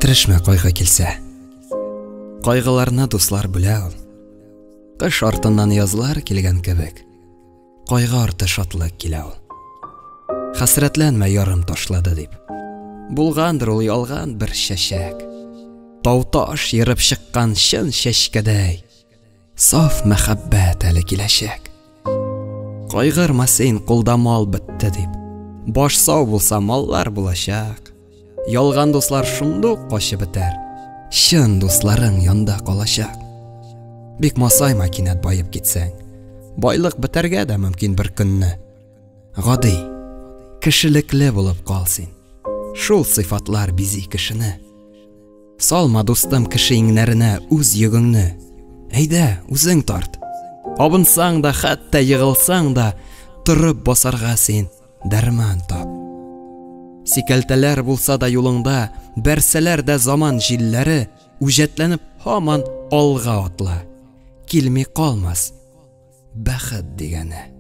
Бетерешмә кайгы килсә. Кайгыларны дуслар бүлә ул. Кыш артыннан язлар килгән кебек, кайгы арты шатлык килә ул. Хәсрәтләнмә ярым ташлады дип. Булгандыр ул ялган бер чәчәк. Тау-таш ерып чыккан чын чәчкәдәй. Саф мәхәббәт әле киләчәк. Кайгырма син, кулда мал бетте дип. Баш сау булса, маллар булачак. Ялган дуслар шундук качып бетәр. Чын дусларың янда калачак. Бик масайма кинәт баеп китсәң. Байлык бетәргә дә мөмкин бер көнне. Гади, кешелекле булып кал син. Шул сыйфатлар бизи кешене. Салма, дустым, кеше иңнәренә үз йөгеңне. Әйдә, үзең тарт. Абынсаң да, хәтта егылсаң да, торып басарга син дәрман тап. Сикәлтәләр булса да юлыңда, бәрсәләр дә заман җилләре, үҗәтләнеп һаман алга атла. Килми калмас бәхет дигәне.